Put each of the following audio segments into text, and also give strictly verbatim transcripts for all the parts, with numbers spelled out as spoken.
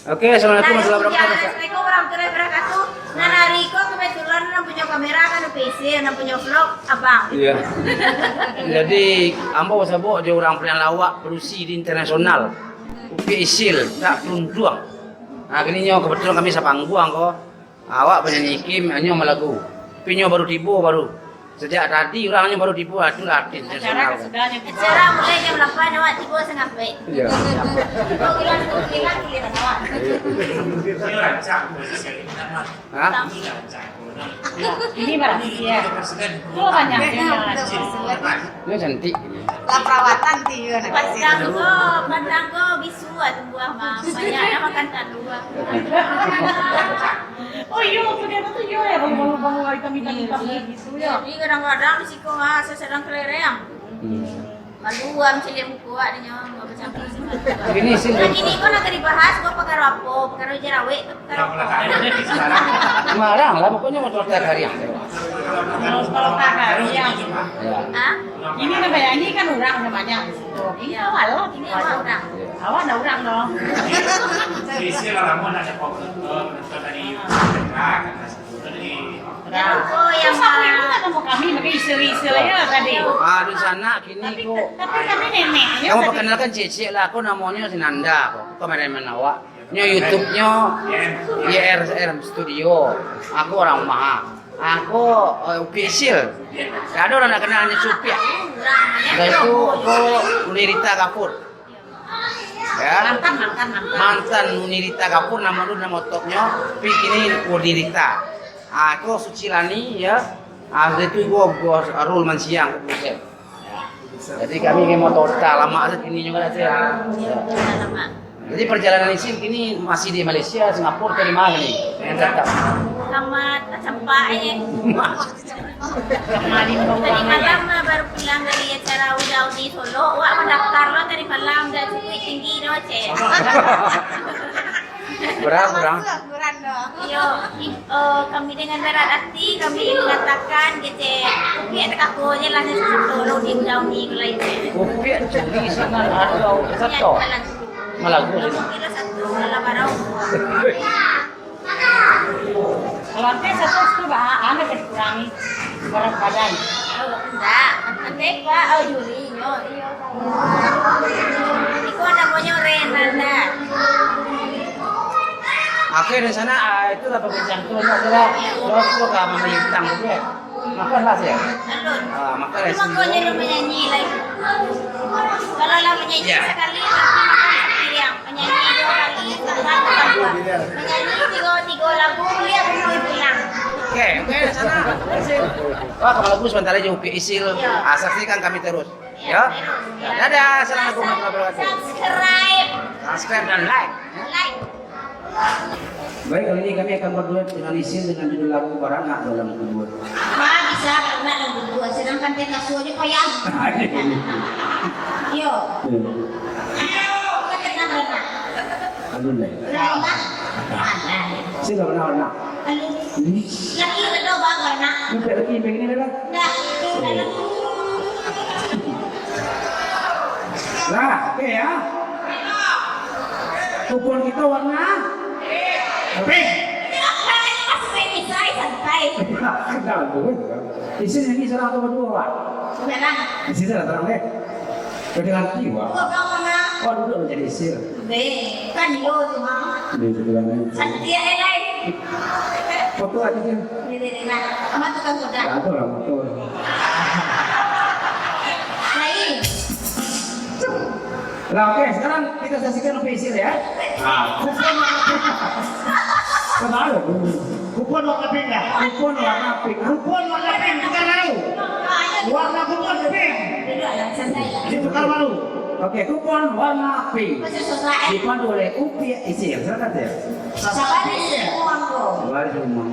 Oke, assalamualaikum warahmatullahi wabarakatuh. Assalamualaikum warahmatullahi wabarakatuh. Nah, hari ko kebetulan nan punyo kamera kan P C, nan punyo vlog abang. Iya. Jadi, ambo sabok jo urang paliang lawak padusi di internasional. Upiak Isil, tak tuntuang. Nah, kini nyo kebetulan kami sapangguang ko. Awak panyanyi Kim, nyo malagu. Tapi nyo baru tibo baru. Sajak tadi urang nyo baru tibo, ah, itulah artis nasional. Acara mulai jam lapan, awak tibo satangah ampek. Iya. Tibo giliran, tibo giliran, giliran awak. Iya. Hah? Ini barang, iya. Itu banyak, iya. Dia cantik. Lah perawatan ti, yo, nak. Padang ko, padang ko bisu ah tumbuah mah. Banyak nak makan tanduah. Oh, iyo, tu dia tu, iyo, ya, bangun-bangun hitam-hitam, hitam, bisu, ya. Jadi kadang-kadang di siko ah, sadang kelereng. Hmm. Malu ah, mancaliak muko awak, dia nyo, bacampur. Ini sih. Nah, kini ko nak dibahas, ko pakaro apo? Pakaro jarawek. Marah lah, pokoknya mau cerita kariang. Kalau, kalau tak kariang. Ya. Hah? Ini namanya, ini kan urang namanya. Ini awak lah. Ini awak urang. Awak ndak urang doh. Isi lah lama nak dapat penonton, penonton dari YouTube, kan, dari Nah. Yang mana? Susah, yang mana nama kami, pakai isil-isil aja tadi. Ah, di sana kini ko. Tapi kami nenek. Kamu perkenalkan ciek-ciek lah, aku namanya Sinanda ko. Kameramen awak. Nyo YouTube-nyo Y R S R Studio. Aku urang rumah. Aku, eh, Upiak Isil. Gak ada urang nak kenal ni Upiak. Dari tu, aku Uni Rita Gafur. Ya. Mantan, mantan, mantan. Mantan Uni Rita Gafur, nama dulu, nama topnyo. Tapi kini Uni Rita. Ah, aku Suci Lani, ya. Ah, itu gua, gua Rul Mansiang, aku Buset. Jadi kami memang total lama saja kini juga dah, ya. Jadi perjalanan isin kini masih di Malaysia, Singapura, atau di mana ni? Yang tetap. Selamat campak, eh. Tadi malam lah baru pulang dari acara Uda-Udi Solo. Wak mandaftar lo tadi malam, dah cukup tinggi doh, cek. Berapa, berapa? Iyo, i-, eh, kami dengan berat hati, kami mengatakan, kecek, Upiak takako je lah, ni satu lo di daun ni, kalau itu. Upiak curi sangat, ada satu. Malagu sini. Kilo satu, dalam barang. Kalau ante satu, satu bah, ane ka dikurangi berat badan. Oh, ndak. Ante, Pak, oh, juri, nyo, iyo. Iko namonyo Renanda. Oke, di sana, ah, itulah perbincangan tu, ya, sudah. Terus tu ka Mama Yutang dulu, ya. Makanlah, ya. Alun. Ah, makanlah. Itu makanya dia menyanyi, like. Kalau lah menyanyi sekali, pasti makan sepiriang. Menyanyi dua kali, setengah tambah. Menyanyi tiga, tiga lagu, dia boleh pulang. Oke, oke, di sana. Wah, kalau lagu sebentar aja, Upiak Isil. Ya. Ah, saksikan kami terus. Ya. Ya. Dadah, assalamualaikum warahmatullahi wabarakatuh. Subscribe. Subscribe dan like. Like. Baik, kali ini kami akan berduet dengan Isil dengan judul lagu Baranak Dalam Kubur. Wah, bisa baranak dalam kubur, sedangkan dia kasur aja koyak. Yo. Yo. Ayo, kita tenang, baranak. Alun, lai. Baranak. Alah. Sila baranak. Alun. Laki kedua baranak. Sampai laki begini dah. Dah. Lah, oke ya. Kupon kita warna pink. Nah, bagus. Isin nyanyi seorang atau berdua, Pak? Seorang. Isin seorang, terang deh. Kedengaran tiwa. Dua orang mana? Oh, duduk menjadi isin. Be, kan yo tu, ha. Di sebelah ni. Satria, eh, lain. Foto aja dia. Ini, ini, nah. Sama tukang kuda. Tak ada lah motor. Lain. Lah, oke, sekarang kita saksikan Upiak Isil, ya. Ah. Kupon warna pink. Kupon warna pink dah. Kupon warna pink. Kupon warna pink, tukar baru. Warna kupon pink. Ditukar baru. Oke, kupon warna pink. Dipandu oleh Upiak Isil. Silakan, Sil. Sabar di rumah. Sabar di rumah.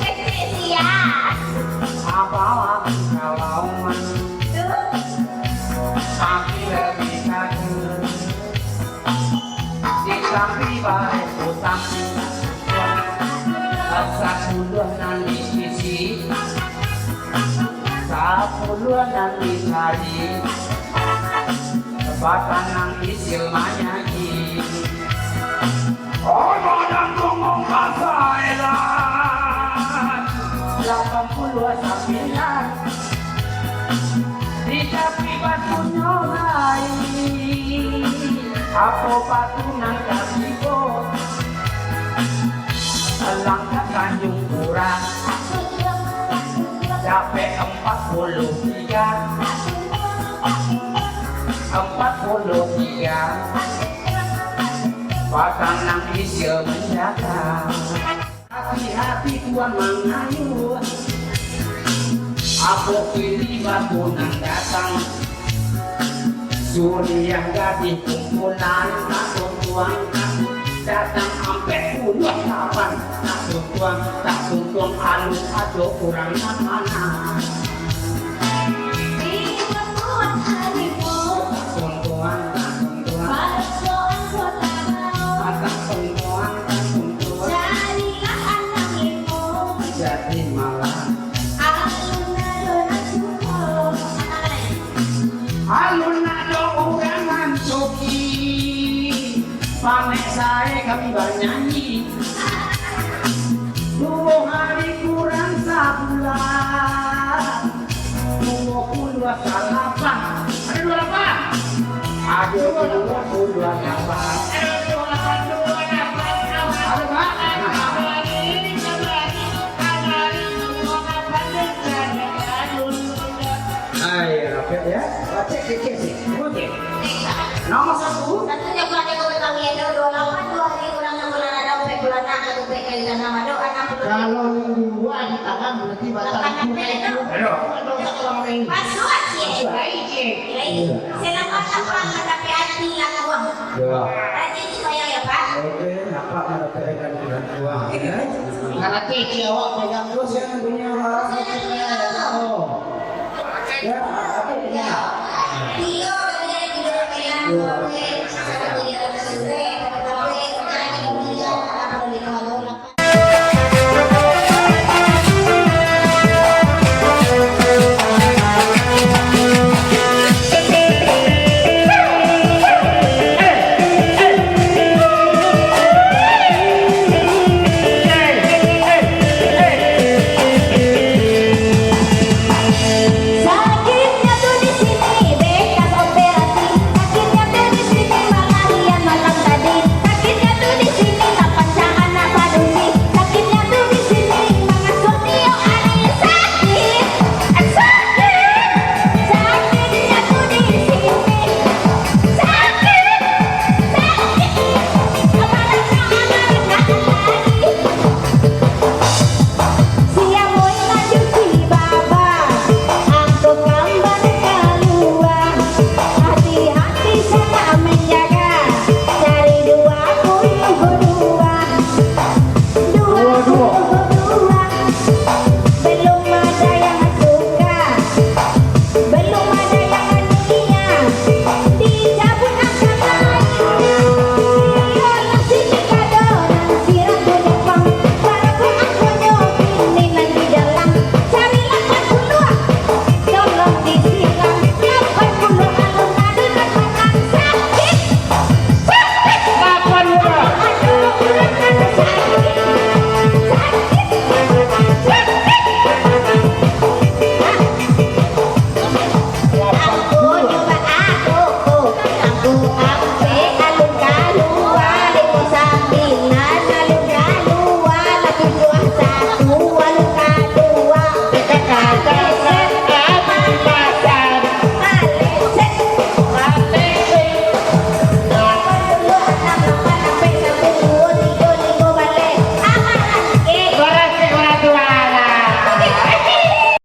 Kecil sia. Apalah kalau mati, tapi lebih kagum. Di sampi bareh utang, sapuluah nan di sisi, sapuluah nan di sari, batang nan isil manyanyi. Oh, badan tunggung kasailan, lapan puluah sambilan. Di tapi batunyo lai, apo batu nan katigo, langkah Tanjung Pura, dapek empat puluh tiga, empat puluh tiga, batang nan isil manjaga. Hati-hati tuan mangayuh, apo pilih batu nan datang. Suriah gadih kumpulan, tak tuntuang, tak datang ampek puluah lapan, tak tuntuang, tak tuntuang, alun ado urang nan manang. Di batuan haribu, tak tuntuang, tak tuntuang. Palasoan Kota Baru. Tak tuntuang, tak tuntuang. Carilah anak limo. Jadi malah. Alun ado nan suko. Alun ado urang mancuki. Panek sae kami banyanyi. Duo hari kurang sabulan. Duo puluah salapan. Ado duo lapan? Ado duo puluah lapan. Ado duo lapan, duo lapan, duo lapan. Ado, Pak? Ai, rapek ya. Rapek kecil sih. Oke. Nomor satu. Satu jago ada kau tahu ya, duo lapan, duo hari kurang enam bulan ada, empat bulan ada, empat kali enam ada, enam puluh. Kalau minggu dua di tangan, berarti batang. Lapan itu. Aduh. Dosa orang lain. Masuk aja. Masuk aja. Iya. Selamat datang mendapat hati yang uang. Ya. Rajin supaya ya, Pak. Oke, apa mendapat hati yang uang, ya? Karena kecil awak pegang terus ya, punya orang. Saya punya. Oh. Ya, apa punya? Iya, benar, benar, benar. Ya.